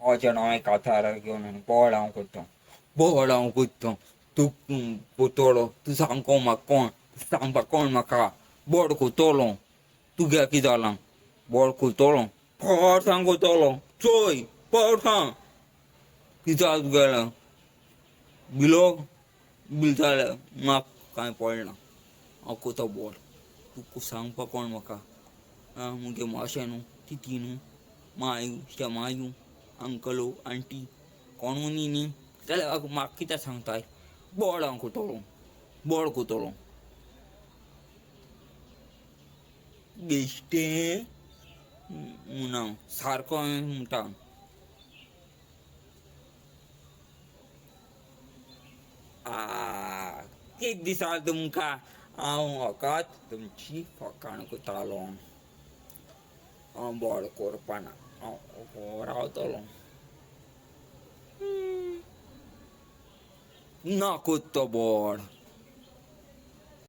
अशें हांव कातार घेवन बोड हांव करता, बोड हांव करता. तूं कोतोलो, तूं सामको म्हाका कोण सांगपाक कोण म्हाका बोड कोतोलो. तुगे कितें जालां? बोड कोतोलो, फोर्सान कोतोलो, चोय फोर्सान कितें जालां तुगेलें? बिलो बील जालें म्हाका कांय पडना, हांव कोता बोड. तूं सांगपाक कोण म्हाका? आं, मुगे माशें न्हू, तिती न्हू, मायू, शेमायू, अंकलो, आंटी कोणू न्ही न्ही जाल्यार म्हाका कित्याक सांगताय? बोड हांव कोतोलो, बोड कोतोलो. बेश्टें म्हणा सारको हांवें म्हणटा. आ, कितें दिसा तुमकां हांव फकत तुमची फकाणां करतालो. हांव बोड करपाना, हांव रावतलो ना कोत्तो बोड.